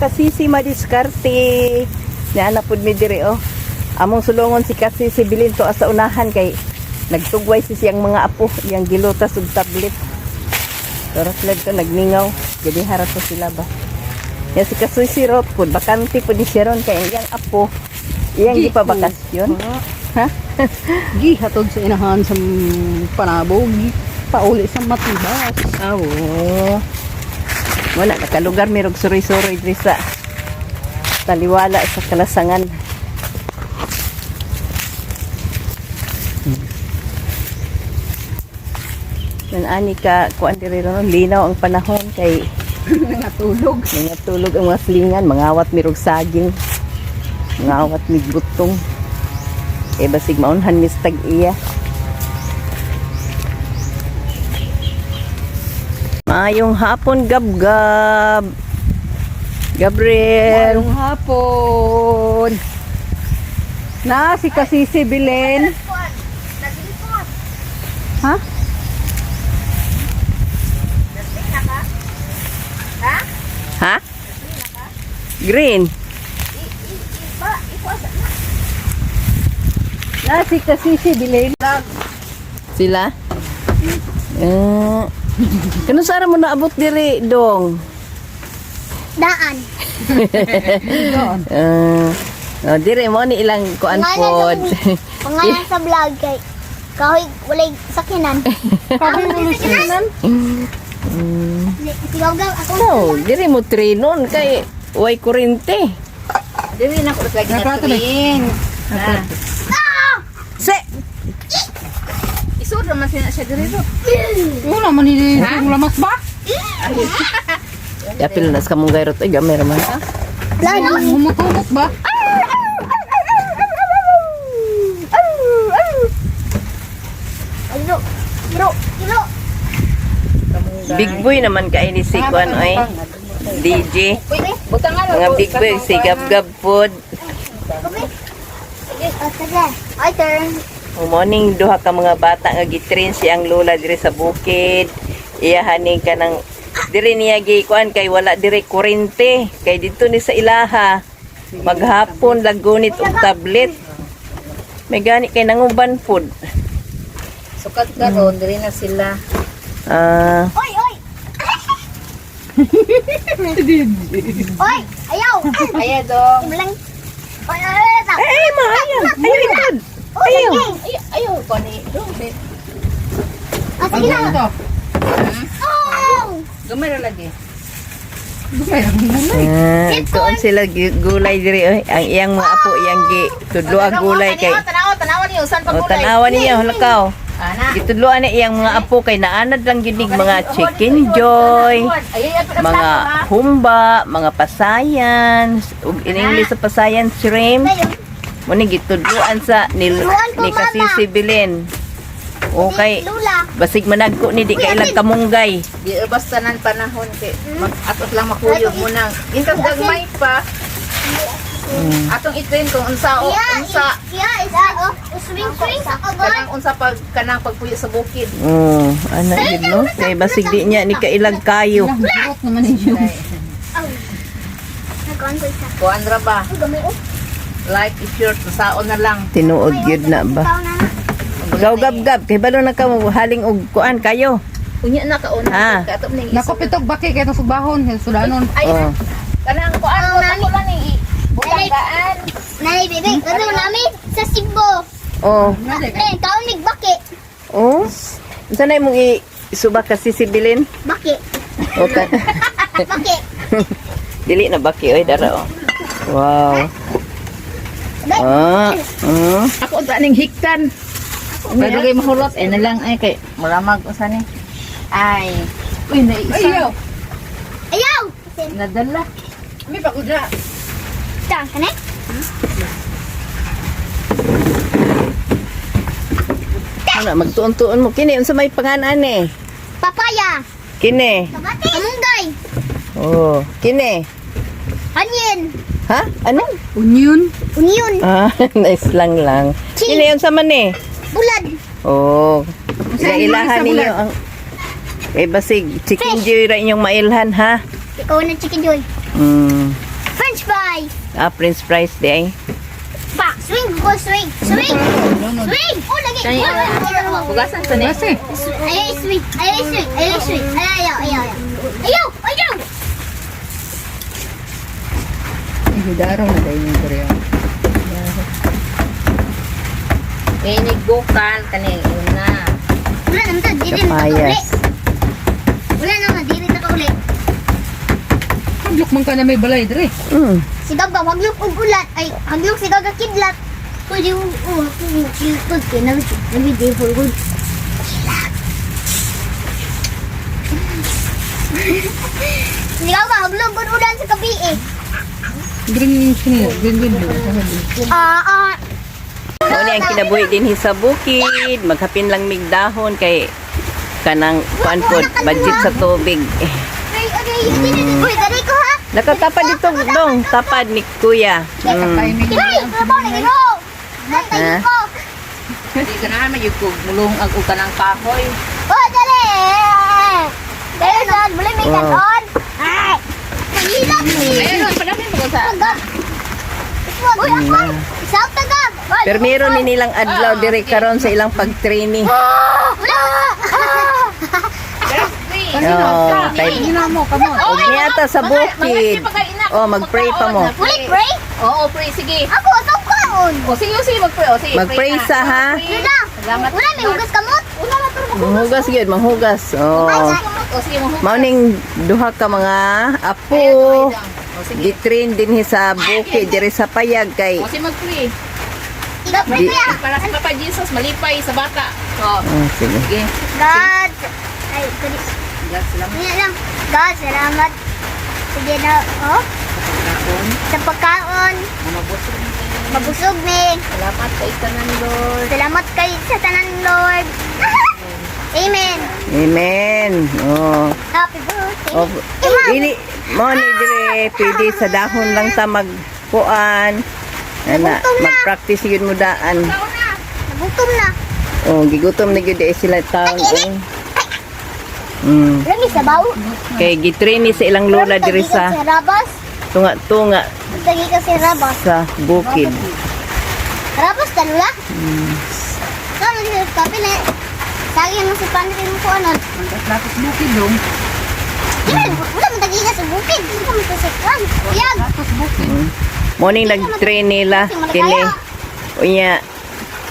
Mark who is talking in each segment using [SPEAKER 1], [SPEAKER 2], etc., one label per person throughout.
[SPEAKER 1] Kasisi madiskarte. Naa na pud mi diri oh. Among sulongon si Kasisi bilin to sa unahan kay nagtugway si siyang mga apo, iyang gilutas og tablet. Pero sila to nagmingaw, jadi harap to sila ba. Ya si Kasisi rot pud bakante pud ni siya ron kay ang iyang apo iyang gipabakasyon. Ha?
[SPEAKER 2] Gihatod sa inahan sa panabog. Pauli sa Matibas.
[SPEAKER 1] Awo. Wala nakalugar mi rog suroy-suroy diri sa taliwala sa kalasangan. Nan ani ka kuan diri ron linaw ang panahon kay
[SPEAKER 2] Nangatulog.
[SPEAKER 1] mga tulog ang mga slingan, mangawat mi rog saging. Mangawat mi butong. Eh basig maunhan mi sa tag-iya. Mayong hapon, Gab-Gab. Gabriel.
[SPEAKER 2] Mayong hapon. Na si Kasisi Bilen. Ha?
[SPEAKER 1] Ha? Green.
[SPEAKER 2] Na si Kasisi Bilen.
[SPEAKER 1] Sila? Eh, kano sara mo naabot diri, dong?
[SPEAKER 3] Daan.
[SPEAKER 1] Eh, oh, dire mo ni ilang kuan pod.
[SPEAKER 3] Pangalan sa vlog kay kahoy walay sakyanan.
[SPEAKER 2] Kahoy walay sakyanan?
[SPEAKER 3] Sigaw-gaw ako.
[SPEAKER 1] No, dire mo trinon kay way kurente.
[SPEAKER 4] Dili na ko lagi na tuwing.
[SPEAKER 1] Se,
[SPEAKER 4] Isod naman siya siya diri ro.
[SPEAKER 2] Wala man ni yung lamas ba?
[SPEAKER 1] Yapil na sa kamong gayrot ay gamay raman.
[SPEAKER 3] Lalo.
[SPEAKER 2] Humutumok ba?
[SPEAKER 3] Iro. Iro. Iro.
[SPEAKER 1] Big boy naman kay ni si kuan oy. DJ.
[SPEAKER 4] Butang nga
[SPEAKER 1] Mga big boy si Gab Gab pod.
[SPEAKER 3] Oh, sige. I turn.
[SPEAKER 1] Morning duha ka mga bata nga gitrain siyang lola diri sa bukid. Iyahaning ka ng diri niya gi kuan kay wala diri kurente kay didto ni sa ilaha. Maghapon lagunit og tablet. May gani kay nanguban pod.
[SPEAKER 4] Sukat karon diri na sila.
[SPEAKER 1] Ah,
[SPEAKER 3] Oy, oy. Oy, ayaw.
[SPEAKER 4] Aya dong.
[SPEAKER 3] Lang. Oy, oy, oy.
[SPEAKER 1] ay ma ayaw. Ayaw itod.
[SPEAKER 3] Oh,
[SPEAKER 1] Ayaw.
[SPEAKER 3] sige.
[SPEAKER 4] Ayo ayo ko ni dong.
[SPEAKER 3] Ah, sige na.
[SPEAKER 2] Ito.
[SPEAKER 3] Oh!
[SPEAKER 4] Gamay ra lagi.
[SPEAKER 1] Ah, tuon sila gulay diri oy. Ang iyang mga apo iyang gi tudloa gulay kay.
[SPEAKER 4] Tanawa, tanawa niyo usan pa
[SPEAKER 1] O
[SPEAKER 4] gulay.
[SPEAKER 1] tanawa niya hulakaw.
[SPEAKER 4] Ana.
[SPEAKER 1] Gitudloan na iyang mga apo kay naanad lang gyud nig mga chicken joy, mga humba, mga pasayan, ug in English sa pasayan shrimp. Mo ni gitudloan sa ni,
[SPEAKER 3] Tudloan ko,
[SPEAKER 1] ni
[SPEAKER 3] Mama.
[SPEAKER 1] Kasisi Bilin. Okay.
[SPEAKER 3] Lula.
[SPEAKER 1] Basig managko ni di kailang kamunggay.
[SPEAKER 4] Di basta nan panahon kay atos lang makuyog mo nang. Intas gagmay pa. Atong itrain kung unsa o
[SPEAKER 3] Yeah,
[SPEAKER 4] unsa
[SPEAKER 3] yeah, is oh, swing swing sa kagod.
[SPEAKER 4] kanang unsa pag kanang pagpuyo sa bukid.
[SPEAKER 1] Oh, ana gid no. Kay basig di niya ni kailag kayo.
[SPEAKER 2] Hurot naman ninyo.
[SPEAKER 3] Oh. Nagkuhan ko isa.
[SPEAKER 4] Kuan ra ba?
[SPEAKER 3] Ay, gamay oh.
[SPEAKER 4] Life is short, saon na lang.
[SPEAKER 1] Tinuod gyud na ba.
[SPEAKER 3] Tao na na.
[SPEAKER 1] Gaw gab gab kay balo na ka mo haling og kuan kayo.
[SPEAKER 4] Unya na kauna
[SPEAKER 1] Ah.
[SPEAKER 4] ka ato ning
[SPEAKER 2] Nako pitog baki kay itong sugbahon, sudanon.
[SPEAKER 4] Ay,
[SPEAKER 1] Oh.
[SPEAKER 4] kanang kuan ko
[SPEAKER 3] Nani.
[SPEAKER 4] ako lang ning butanggaan.
[SPEAKER 3] Nanay, bebe, kato namin sa Cebu.
[SPEAKER 1] Oh.
[SPEAKER 3] Eh, kaunig baki.
[SPEAKER 1] Oh. Unsa na imong isuba kasi si Bilin?
[SPEAKER 3] Baki.
[SPEAKER 1] Okay.
[SPEAKER 3] Baki.
[SPEAKER 1] Dili na baki oy dara oh. Wow. Ah,
[SPEAKER 4] Ako unta ning hiktan. Pero kay mahurot eh na lang ay kay muramag usa ni. Ay. Uy, naisa.
[SPEAKER 2] Ayaw.
[SPEAKER 3] Ayaw!
[SPEAKER 4] Nadala.
[SPEAKER 2] May pagudra.
[SPEAKER 3] Tang, kane?
[SPEAKER 1] Ano magtuon-tuon mo kini unsa may pangalan eh?
[SPEAKER 3] Papaya.
[SPEAKER 1] Kini.
[SPEAKER 3] Kamunggay.
[SPEAKER 1] Oh, kini.
[SPEAKER 3] Onion.
[SPEAKER 1] Ha? Ano?
[SPEAKER 2] Onion.
[SPEAKER 3] Onion.
[SPEAKER 1] Ah, nice lang lang.
[SPEAKER 3] Cheese.
[SPEAKER 1] Kini unsa man eh?
[SPEAKER 3] Bulad.
[SPEAKER 1] Oh.
[SPEAKER 2] Unsa ang
[SPEAKER 1] Ila-ilahan
[SPEAKER 2] sa
[SPEAKER 1] ninyo
[SPEAKER 2] bulan?
[SPEAKER 1] ang Eh basig chicken joy ra inyong mailhan ha.
[SPEAKER 3] Ikaw na chicken joy.
[SPEAKER 1] Ah, french fries di ay.
[SPEAKER 3] Pa, swing ko, swing, swing, swing. Oh, lagi.
[SPEAKER 4] Hugasan sa ni.
[SPEAKER 2] Kasi,
[SPEAKER 3] Ayaw, swing, ayaw, swing, ayaw, swing. Ayaw, ayaw, ayaw. Ayaw, ayaw.
[SPEAKER 2] Hidaraw na dahil yung Korea.
[SPEAKER 4] Inigbukan kaning una.
[SPEAKER 3] Wala naman to, dili na kauli.
[SPEAKER 1] Kapayas.
[SPEAKER 3] Wala naman, dili na kauli.
[SPEAKER 2] Haglok man ka na may balay dire.
[SPEAKER 3] Si Gaga, haglok og ulat. Ay, haglok si Gaga kidlat. Pwede mo, oh, ako, kid, kid, nabigay for good. Si Gaga, haglok og ulan sa gabi eh.
[SPEAKER 2] Green sini, green green.
[SPEAKER 3] Ah, ah.
[SPEAKER 1] Mao ni ang kinabuhi din sa bukid, maghapin lang mig dahon kay kanang kuan pod budget sa tubig. Eh,
[SPEAKER 3] Ay, ay, ay, uy, dali ko ha.
[SPEAKER 1] nakatapad dito dong, tapad ni kuya.
[SPEAKER 2] Timing.
[SPEAKER 3] Ay, trabaho na gino. Matay
[SPEAKER 1] Ha?
[SPEAKER 3] ko.
[SPEAKER 4] Di ganahan man yun kung mulong ag ukan ang kahoy.
[SPEAKER 3] Oh, dali. Dali, dali, wala may
[SPEAKER 1] Wow.
[SPEAKER 3] kanon. Ay, mahilap ni.
[SPEAKER 4] Ayun, padami mo sa.
[SPEAKER 3] Gag. Uy, ako. Isang tagag.
[SPEAKER 1] Pero meron ni nilang adlaw diri karon sa ilang pag-training.
[SPEAKER 3] Wala.
[SPEAKER 1] Oh, kay
[SPEAKER 2] Ina mo kamo.
[SPEAKER 1] og niata sa bukid. Oh, mag-pray pa mo.
[SPEAKER 3] Wala pray?
[SPEAKER 4] Oo, pray sige.
[SPEAKER 3] Ako, sa kaon.
[SPEAKER 4] O sige, o sige, mag-pray. O sige,
[SPEAKER 1] Mag-pray
[SPEAKER 4] na.
[SPEAKER 1] sa ha.
[SPEAKER 4] Pray.
[SPEAKER 3] Wala.
[SPEAKER 4] Salamat.
[SPEAKER 3] Wala, may hugas kamot.
[SPEAKER 4] Wala na pero maghugas.
[SPEAKER 1] Manghugas gyud, manghugas. Oh.
[SPEAKER 4] O sige, manghugas.
[SPEAKER 1] Mao ning duha ka mga apo.
[SPEAKER 4] O sige.
[SPEAKER 1] Gitrain din hi sa bukid diri sa payag kay
[SPEAKER 4] O sige, mag-pray.
[SPEAKER 3] Ikaw, pray
[SPEAKER 1] Di-
[SPEAKER 3] kuya.
[SPEAKER 4] Para sa Papa Jesus, malipay sa bata. O,
[SPEAKER 1] Oh, sige.
[SPEAKER 4] sige.
[SPEAKER 3] God. Ay, kuri.
[SPEAKER 4] God, salamat
[SPEAKER 3] Hindi lang. God, salamat. Sige na, oh.
[SPEAKER 4] sa pagkaon.
[SPEAKER 3] Sa pagkaon.
[SPEAKER 4] Mabusog ni.
[SPEAKER 3] Mabusog ni.
[SPEAKER 4] Salamat kay tanan, Lord.
[SPEAKER 3] Salamat kay sa tanan, Lord. Amen.
[SPEAKER 1] Amen. Oh.
[SPEAKER 3] Happy birthday.
[SPEAKER 1] Oh, dili mo ni dire pwede sa dahon lang ta magkuan. Ana, mag-practice yun mo daan.
[SPEAKER 3] Nagutom na.
[SPEAKER 1] Oh, gigutom na gyud eh sila taon. Oh.
[SPEAKER 3] Lami sabaw.
[SPEAKER 1] Kay gitrain ni sa ilang lola
[SPEAKER 3] Lami
[SPEAKER 1] diri
[SPEAKER 3] tagikan
[SPEAKER 1] sa
[SPEAKER 3] si Rabas.
[SPEAKER 1] tunga-tunga
[SPEAKER 3] Tagikan si Rabas.
[SPEAKER 1] sa bukid.
[SPEAKER 3] Rabas talula. Kano di sa kapil eh. Sagi mo sa panrin ko ano.
[SPEAKER 2] Tapos bukid dong.
[SPEAKER 3] Di ba, wala man tagikan sa bukid. Di ka man sa kwan. Yag.
[SPEAKER 2] Tapos bukid.
[SPEAKER 1] Mo ning nag-train nila kini. Unya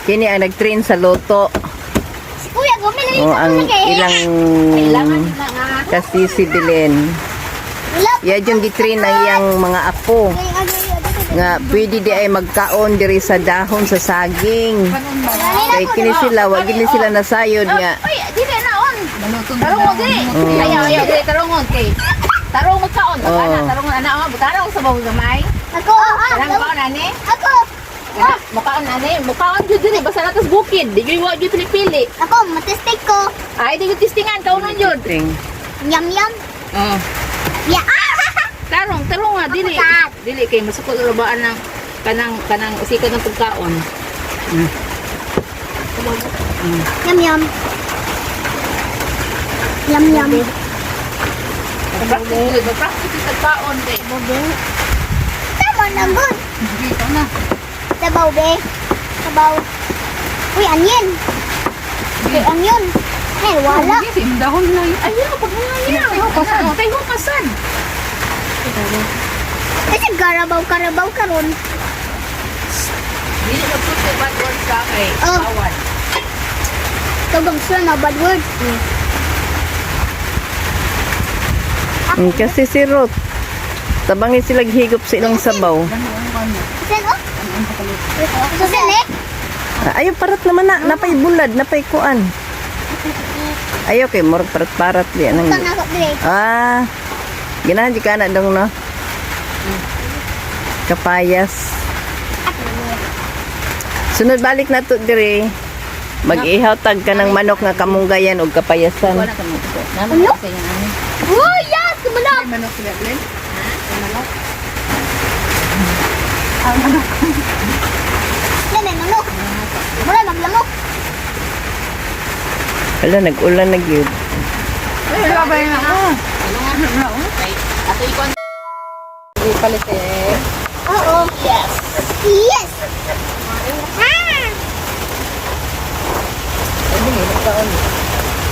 [SPEAKER 1] kini ang nag-train sa loto.
[SPEAKER 3] Si Kuya gumili
[SPEAKER 1] O
[SPEAKER 3] sa
[SPEAKER 1] ang
[SPEAKER 3] kay.
[SPEAKER 1] ilang
[SPEAKER 4] Kailangan nila nga.
[SPEAKER 1] kasi si Belen.
[SPEAKER 3] Wala.
[SPEAKER 1] Ya yung gitrain ang iyang mga apo nga pwede di ay magkaon diri sa dahon sa saging. Kay kini sila wa gini sila nasayod nga.
[SPEAKER 4] Ay, dili na on.
[SPEAKER 2] Maluto na
[SPEAKER 4] Tarong mo dili. Ayaw, ayaw, dili tarungon kay. Tarong magkaon,
[SPEAKER 1] Oo.
[SPEAKER 4] ana, tarungon ana, oh, tarong sa bawang gamay.
[SPEAKER 3] Ako. Ah,
[SPEAKER 4] Tarong kaon ani.
[SPEAKER 3] Ako.
[SPEAKER 4] Kana, Mukaon ani, mukaon jud dili basta natas bukid. Di jud wa jud pili-pili.
[SPEAKER 3] Ako, matistik ko.
[SPEAKER 4] Ay, di jud testingan kaunon jud.
[SPEAKER 1] Ting.
[SPEAKER 3] Yum yum.
[SPEAKER 4] Oh.
[SPEAKER 3] Yeah. Ah!
[SPEAKER 4] Tarong, tarong nga dili. Dili kay masukol ra ba anang kanang kanang usikan ng pagkaon.
[SPEAKER 3] Yum yum. Yum yum.
[SPEAKER 4] Practice jud, practice sa pagkaon kay.
[SPEAKER 3] Tama na good.
[SPEAKER 2] Dito na.
[SPEAKER 3] Sabaw be. Sabaw. Uy, onion. Uy, onion. Eh, wala.
[SPEAKER 2] Sige, dahon na yun.
[SPEAKER 4] Ayaw, pag mga niya.
[SPEAKER 2] Hukasan.
[SPEAKER 4] Kay hukasan.
[SPEAKER 3] Kasi garabaw karabaw karon.
[SPEAKER 4] Dili magsulti bad word sa kay
[SPEAKER 3] Oh.
[SPEAKER 4] bawal.
[SPEAKER 3] Tubag sila na bad word.
[SPEAKER 1] Kasi si Ruth tabangin sila higop sa ilang sabaw.
[SPEAKER 3] Sen oh. Sen eh.
[SPEAKER 1] Ah, ayaw parat naman na, napay bulad, napay kuan. Ayaw kay murag parat-parat di anang.
[SPEAKER 3] Tang ako dire.
[SPEAKER 1] Ah. Ganahan di ka na dong no. Kapayas. Sunod balik na to dire. Mag-ihaw tag ka ng manok nga kamunggayan og kapayasan.
[SPEAKER 4] Wala ka mo. Naman
[SPEAKER 3] Ano?
[SPEAKER 4] sa inyo ani.
[SPEAKER 3] Uy, yes, kumalak.
[SPEAKER 2] May manok sila, Glenn.
[SPEAKER 3] Wala may manok. Wala maglamok.
[SPEAKER 1] Hala, nag-ulan na gyud.
[SPEAKER 2] Wala ba yun? Ah.
[SPEAKER 4] Kay ato ikon
[SPEAKER 2] Ipalit eh.
[SPEAKER 3] Oo. Yes. Yes. Ah!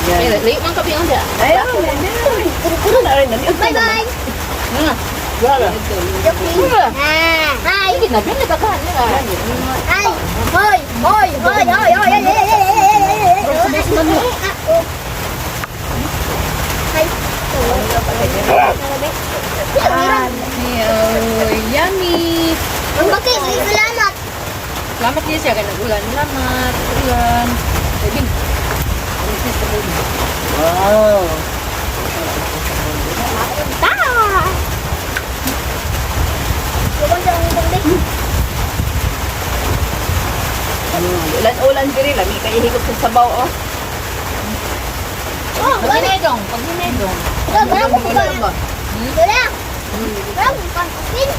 [SPEAKER 1] Yan.
[SPEAKER 4] Layo man kabi ang da.
[SPEAKER 1] Ayaw,
[SPEAKER 3] Bye-bye.
[SPEAKER 1] Wala.
[SPEAKER 3] Ah. Hi.
[SPEAKER 4] Ay, ginabi na ka nila.
[SPEAKER 3] Hi. Hoy. Hoy. Hoy. Hoy. Hoy. Hoy. Hoy. Hi.
[SPEAKER 4] Oh, yummy.
[SPEAKER 3] Ang bakit, salamat.
[SPEAKER 4] Salamat niya siya kay nagulan. Salamat. Ulan. Sabi.
[SPEAKER 1] Wow.
[SPEAKER 3] Ta!
[SPEAKER 1] Ulan-ulan diri lami kay higop sa sabaw oh.
[SPEAKER 3] Oh, wala.
[SPEAKER 4] Pag-inedong, pag-inedong.
[SPEAKER 3] Wala, wala ko
[SPEAKER 1] Wala ba?
[SPEAKER 3] Wala. Wala ko pang asin.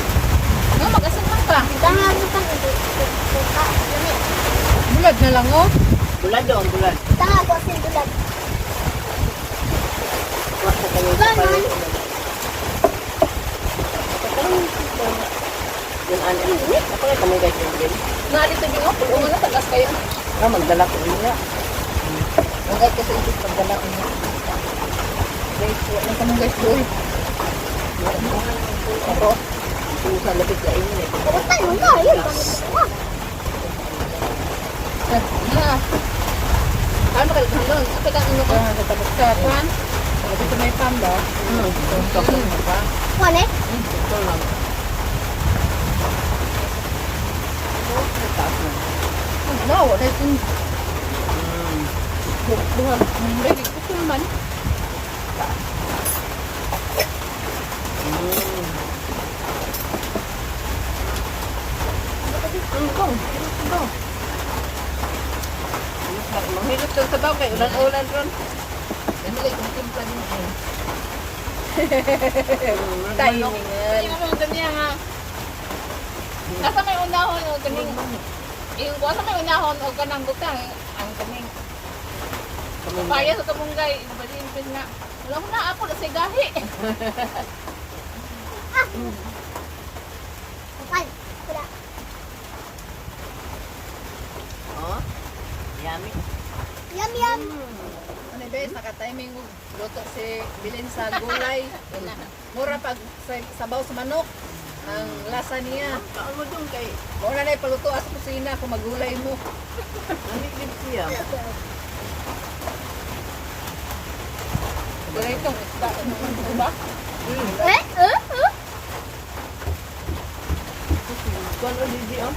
[SPEAKER 4] No, mag-asin man ka.
[SPEAKER 3] Tangan ko pang
[SPEAKER 4] Bulad na lang oh.
[SPEAKER 1] Bulad dong, bulad.
[SPEAKER 3] Tangan ko asin bulag.
[SPEAKER 1] Wa sa kayo sa
[SPEAKER 3] Ganon.
[SPEAKER 1] Yun ano. Ako na kamo guys yung game.
[SPEAKER 4] Na dito din oh, pulo na tagas kayo.
[SPEAKER 1] Ah, magdala ko niya.
[SPEAKER 4] Mangay kasi ito pagdala ko niya. Guys, wala ka mong guys doy.
[SPEAKER 1] Ako. Sa lapit sa inyo eh.
[SPEAKER 3] Pumunta mo na. Yun.
[SPEAKER 4] Na. Ano ka doon? Apa kang ano ka? Sa pan. Dito may pan ba?
[SPEAKER 3] Ano eh?
[SPEAKER 1] Ito lang.
[SPEAKER 4] No, wala itong buha. Ready, gusto naman.
[SPEAKER 1] Manghilot kang sabaw kay ulan-ulan ron.
[SPEAKER 4] Yan nila itong timpla din.
[SPEAKER 1] Timing.
[SPEAKER 4] Yung ano kanya nga. Nasa may unahon o kaning yung kuha sa may unahon o kanang butang ang kaning papaya sa kamunggay ibalin pin na. Wala ko na apo na sa gahi.
[SPEAKER 3] Kapal. Wala.
[SPEAKER 1] Oh. Yummy.
[SPEAKER 3] Yum, yum.
[SPEAKER 4] Ano ba, naka-timing og luto si Bilin sa gulay. Mura pag sabaw sa manok ang lasa niya.
[SPEAKER 1] Kaon mo dong kay
[SPEAKER 4] Mura na ipaluto sa kusina kung magulay mo.
[SPEAKER 1] namigib siya.
[SPEAKER 4] Gulay itong isda. Diba?
[SPEAKER 3] Eh? Eh? Eh?
[SPEAKER 1] Kuan o didi oh.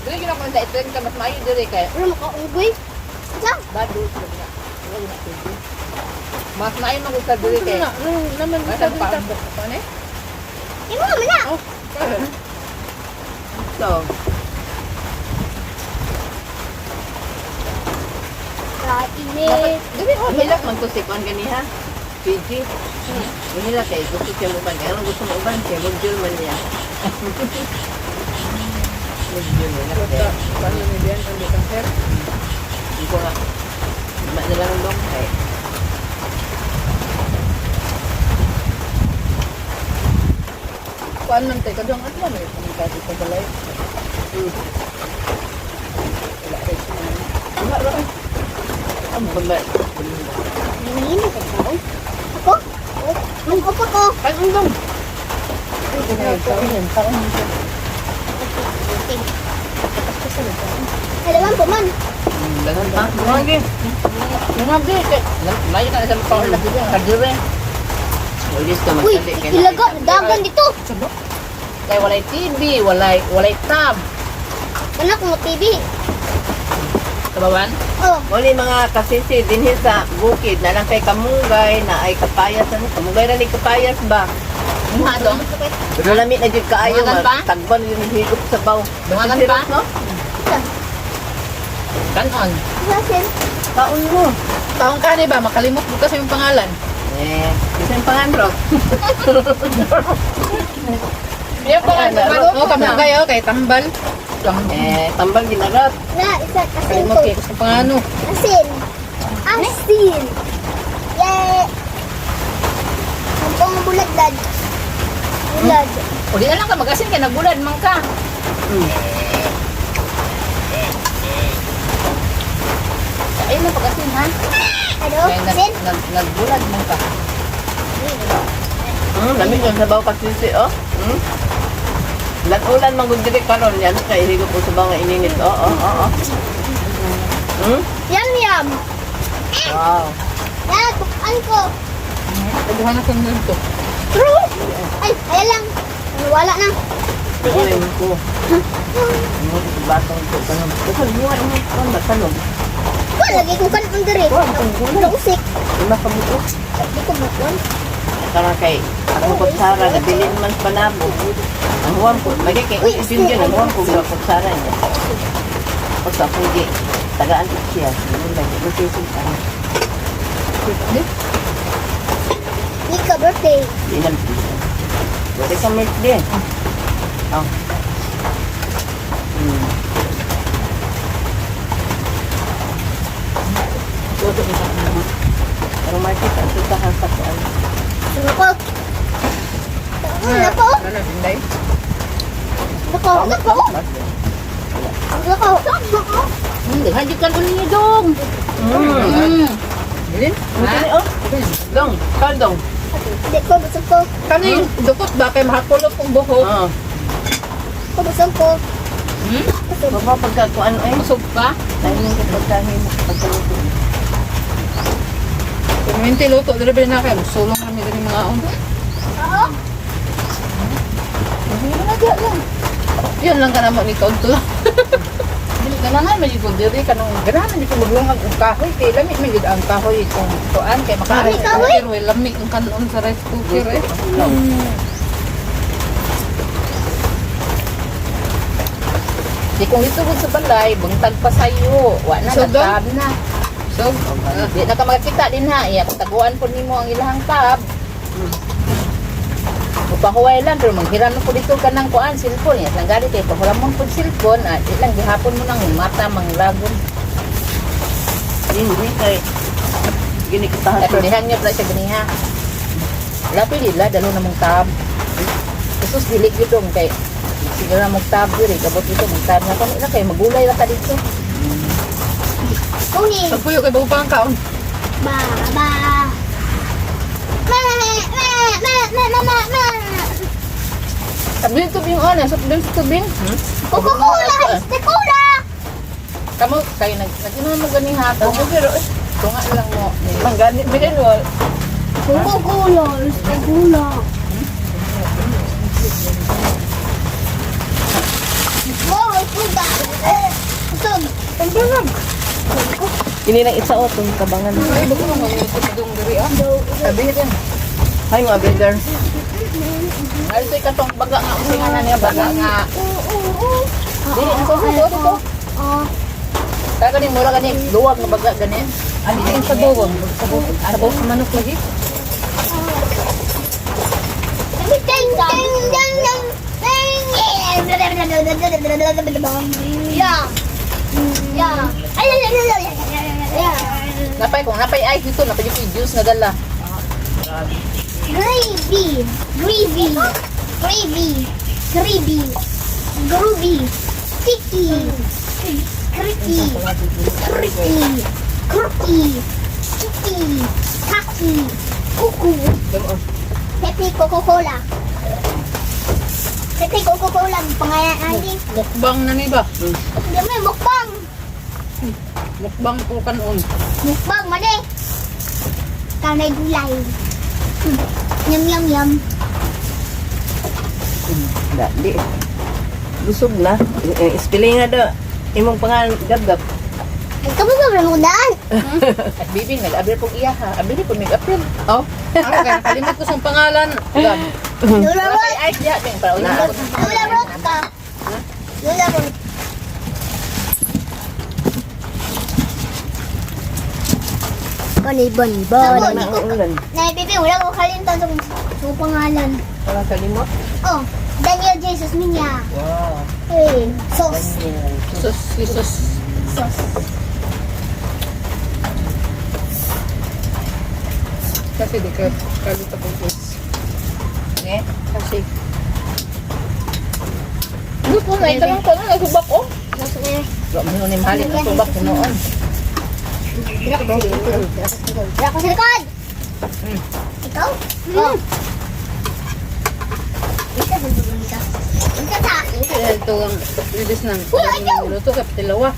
[SPEAKER 4] Dili gina ko sa itren ka mas maayo diri kay
[SPEAKER 3] Wala makaunggoy. Sa?
[SPEAKER 4] bado na. Wala na pwede. Mas maayo man gud sa diri kay. Naman sa diri ta. Ano eh?
[SPEAKER 3] Imo man na.
[SPEAKER 1] So,
[SPEAKER 3] Kainit.
[SPEAKER 1] dili oh hilak man ko si kuan ganiha. PG. Hilak kay gusto siya mo uban. Kaya gusto mo uban kay module man niya. Module man niya.
[SPEAKER 4] Paano ni Bian ang butang sir?
[SPEAKER 1] Hindi ko nga. Lima na lang dong kay.
[SPEAKER 4] Kuan man tay kadong adlaw may pumunta dito balay. Wala kay siya.
[SPEAKER 1] Wala ra. Ang baba.
[SPEAKER 3] Nanginginig ka ba? Ako? Mag-up ako.
[SPEAKER 1] Ay, ang dong.
[SPEAKER 3] Kailangan po man.
[SPEAKER 1] Dagan pa. Lagi. Lagi. Mayo ka na sa power na kadire. Ulis ka
[SPEAKER 3] Uy,
[SPEAKER 1] magkali kay
[SPEAKER 3] ilaga. Dagan dito.
[SPEAKER 4] Kay walay TV, walay walay tab.
[SPEAKER 3] Anak mo, TV.
[SPEAKER 4] Kabawan?
[SPEAKER 3] Oh,
[SPEAKER 1] Muli mga kasisi dinhi sa bukid na lang kay kamunggay na ay kapayas ano kamunggay ra ni kapayas ba.
[SPEAKER 4] Mga dong.
[SPEAKER 1] Pero lami na jud kaayo
[SPEAKER 4] Dungagan pa?
[SPEAKER 1] tagban jud ni higop sa baw.
[SPEAKER 4] Dungagan pa?
[SPEAKER 1] No?
[SPEAKER 4] Kanon.
[SPEAKER 3] Sasin.
[SPEAKER 1] Kaon mo.
[SPEAKER 4] Taong ka ba? Makalimot mo kasi yung pangalan.
[SPEAKER 1] Eh, bisan panganro.
[SPEAKER 4] Yung pangalan. Oh, kamunggay oh, kay tambal.
[SPEAKER 1] Eh, tambal ginarat.
[SPEAKER 3] Na, isa, asin
[SPEAKER 4] Kalimot
[SPEAKER 3] ko.
[SPEAKER 4] kay gusto pangano.
[SPEAKER 3] Asin. Asin. Yay! Ang pong bulad, dad. Bulad.
[SPEAKER 4] O di na lang ka magasin kay nagulad man ka. Ay na pagasin ha.
[SPEAKER 3] Ano?
[SPEAKER 4] Kay nag,
[SPEAKER 3] Sin?
[SPEAKER 4] nagbulad man ka.
[SPEAKER 1] Lamig yung sabaw kasisi, oh. Ulan-ulan man gud diri karon yan kay higop ko sabaw nga ininit. Oh.
[SPEAKER 3] Yum yum.
[SPEAKER 1] Wow.
[SPEAKER 3] Ya, tukan ko.
[SPEAKER 4] Taguhan na kong nito.
[SPEAKER 3] True. Ay, ayan lang. Wala na.
[SPEAKER 1] Ulan ko. Mo batong ko kanon. Ukol mo ay mo kon batalog.
[SPEAKER 3] Ko lagi ko kan diri. Nausik.
[SPEAKER 1] Lima ka buok.
[SPEAKER 3] Di ko bukuan.
[SPEAKER 1] Karon kay ako kutsara nabilin man sa panabo. Ang huwam ko, magi kay
[SPEAKER 3] Uy,
[SPEAKER 1] isin ang huwam ko sa kutsara niya. Pag sa pugi, tagaan ko siya. Hindi lagi magsisin ka.
[SPEAKER 3] Di ka birthday.
[SPEAKER 1] Di lang. Pwede ka milk din. Oh. Pero market, ang tutahan sa kuan.
[SPEAKER 3] Ano ko? Ano ko?
[SPEAKER 4] Ano dinday?
[SPEAKER 3] Ano ko? Ano ko? Ano ko? Ano ko?
[SPEAKER 4] Daghan jud kan ninyo dong. Bilin?
[SPEAKER 1] Ha? Oh. Dong, kaldong.
[SPEAKER 3] Di ko busog ko.
[SPEAKER 4] Kano yung dukot ba kay mahakulot kong buhok?
[SPEAKER 1] Oo.
[SPEAKER 3] Ko busog ko.
[SPEAKER 4] Hmm?
[SPEAKER 3] Busog.
[SPEAKER 1] Baba pagka kuan ay.
[SPEAKER 4] Busog ka?
[SPEAKER 1] Tayo ka pagkain pagkaluto.
[SPEAKER 4] Kuminti luto diri ba na kay sulong kami diri mga on.
[SPEAKER 3] Oo.
[SPEAKER 4] Hindi na diya lang. Yan lang ka naman ni kaunto lang. Dili ganahan man jud ko diri kanang ganahan man jud ko maglungag og kahoy kay lami man jud ang kahoy kung tuan kay makain
[SPEAKER 3] Lami kahoy?
[SPEAKER 4] cooker way lami ang kanon sa rice cooker eh. Di kung isugod sa balay, bangtag pa sayo. Wa na,
[SPEAKER 2] So,
[SPEAKER 4] nagtab na. So, di na ka makakita din ha. Iya, kung taguan po nimo ang ilahang tab. Upahuway lang, pero manghiram na po dito ka ng kuan, cellphone. Iya, lang gari kayo, pahuram mo po cellphone. Ah, di lang, gihapon mo nang mata, manglagon.
[SPEAKER 1] Hindi kay gini kitahan.
[SPEAKER 4] Ay, pero dihan niya pala siya ganiha. Lapi nila, dalo na mong tab. Jesus, dili gitong kay siguro na mong tab diri, kabot dito mong tab na kami na kay magulay ra ka dito.
[SPEAKER 3] Kunin.
[SPEAKER 4] Pagpuyo kay bago pa ang kaon.
[SPEAKER 3] Ba ba. Ma ma ma ma ma ma ma.
[SPEAKER 4] Sabihin tubing ana, sabihin tubing.
[SPEAKER 3] Coca-Cola! Coca-Cola!
[SPEAKER 4] Kamo kay nag nag-inom mo ganiha ko.
[SPEAKER 1] Pero
[SPEAKER 4] Tunga lang mo.
[SPEAKER 1] manggani bilin wal.
[SPEAKER 3] Coca-Cola! Coca-Cola! Wow, suga! Usog!
[SPEAKER 4] Ang banag.
[SPEAKER 1] Kini lang isa o tong kabangan.
[SPEAKER 4] Ay bago mo ng dong diri ah. Sabi rin.
[SPEAKER 1] Hi mga brother.
[SPEAKER 4] Ay ito'y katong baga nga unsay nga na niya baga nga.
[SPEAKER 3] Oo, oo.
[SPEAKER 4] Dili ko ko ko ko.
[SPEAKER 3] Oo.
[SPEAKER 4] Kaya gani mura gani luwag nga baga gani. Ano yung sabaw? Sabaw sabaw sa manok lagi.
[SPEAKER 3] Ding ding ding ding ding. Yeah. Yeah. Ay ay ay ay ay ay ay.
[SPEAKER 4] Napay kung napay ice dito, napay yung juice nga dala.
[SPEAKER 3] Gravy. Gravy. Gravy. Gravy. Groovy. Sticky. Creepy. Creepy. Creepy. Sticky. Kaki. Kuku. Pepe Coca-Cola. Pepe Coca-Cola. Pangalan natin.
[SPEAKER 4] Mukbang na ni ba?
[SPEAKER 3] Hindi mo yung mukbang.
[SPEAKER 4] Mukbang po kanon.
[SPEAKER 3] Mukbang, mali. Kanay gulay. Yum, yum, yum.
[SPEAKER 1] Da, di. Busog na. Eh, Spelling nga daw. Imong pangalan gabgab.
[SPEAKER 3] Ay, kamu ba ramudaan?
[SPEAKER 4] At bibi nag-abri pong iya ha. Abri po mig-april. Oh. Ako kay nakalimot ko sa pangalan. Gab.
[SPEAKER 3] Lola
[SPEAKER 4] Wala
[SPEAKER 3] Rod.
[SPEAKER 4] pa'y ice diha bing para ulit.
[SPEAKER 3] Lola Rod ka. Lola Rod. Bunny, bunny, bunny.
[SPEAKER 1] Na ang ulan.
[SPEAKER 3] Nay, baby, wala ko kalimutan sa pangalan.
[SPEAKER 1] Wala kalimot.
[SPEAKER 3] Oh, Daniel Jesus Minya.
[SPEAKER 1] Wow.
[SPEAKER 3] Hey, sauce.
[SPEAKER 4] Sus, Jesus.
[SPEAKER 3] Sauce.
[SPEAKER 4] Kasi di ka kalita po sus. Ne? Kasi. Gusto na ito lang ko na nagsubak oh.
[SPEAKER 3] Nasa niya.
[SPEAKER 1] Wa mo ni mahalin ang tubak noon.
[SPEAKER 3] Wala ko sa likod! Ikaw? Oh. Isa sa isa. Isa sa
[SPEAKER 4] Ito ang release ng
[SPEAKER 3] Wala, ayaw!
[SPEAKER 4] luto ka tilawa.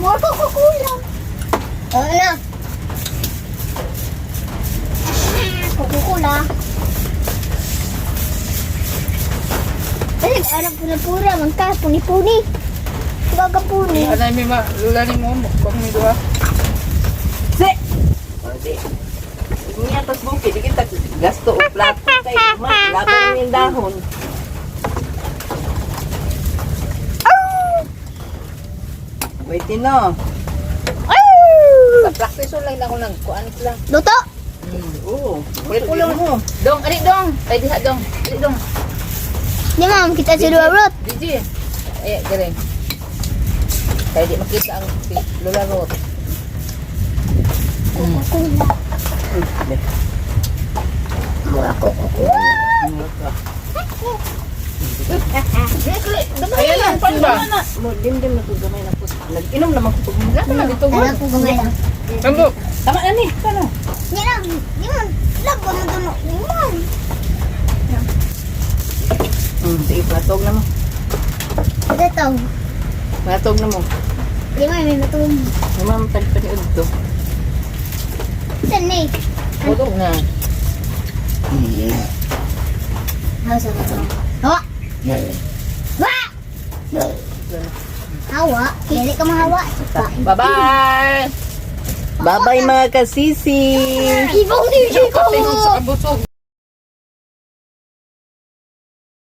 [SPEAKER 3] More Coca-Cola. Oo na. Coca-Cola. Ay, arang pura-pura, mangka, puni-puni. Gaga-puni.
[SPEAKER 4] Anay mi ma lula ni mo kung mi duha.
[SPEAKER 1] Si. O, di. Niya tas bukid, di kita gasto og plato kay ma, laban yung dahon. Wait no.
[SPEAKER 4] Sa practice lang na ako nang kuan sila.
[SPEAKER 3] Luto!
[SPEAKER 1] Oo.
[SPEAKER 4] Kulit-ulo mo. Dong, ali dong. Ay diha dong. Ali dong.
[SPEAKER 3] Di ma'am, kita si Ruarot.
[SPEAKER 4] DJ. Eh, dire. Kaya di makita ang si Lola Ruth.
[SPEAKER 3] Coca-Cola. Mura Coca-Cola.
[SPEAKER 4] Ayan lang pan ba?
[SPEAKER 1] Mo dim-dim na ko gamay na ko. Nag-inom naman ko pag
[SPEAKER 4] Wala dito.
[SPEAKER 3] Alam ko gamay lang.
[SPEAKER 4] Tambo.
[SPEAKER 1] Tama na ni, tama.
[SPEAKER 3] Di lang, di ma'am. Labo na dulo. Di ma'am.
[SPEAKER 1] Sige, matog na mo.
[SPEAKER 3] Ito.
[SPEAKER 1] Matog na mo.
[SPEAKER 3] Di ma'am, may matulog.
[SPEAKER 1] Mama, tagpaniod to.
[SPEAKER 3] Saan eh?
[SPEAKER 4] Budog na.
[SPEAKER 3] Hawa sa hawa. Hawa! Hawa! Hawa? Dili ka mahawa.
[SPEAKER 4] Bye-bye.
[SPEAKER 1] Bye-bye mga kasisi.
[SPEAKER 3] Ibong ni
[SPEAKER 4] Kasi sa busog.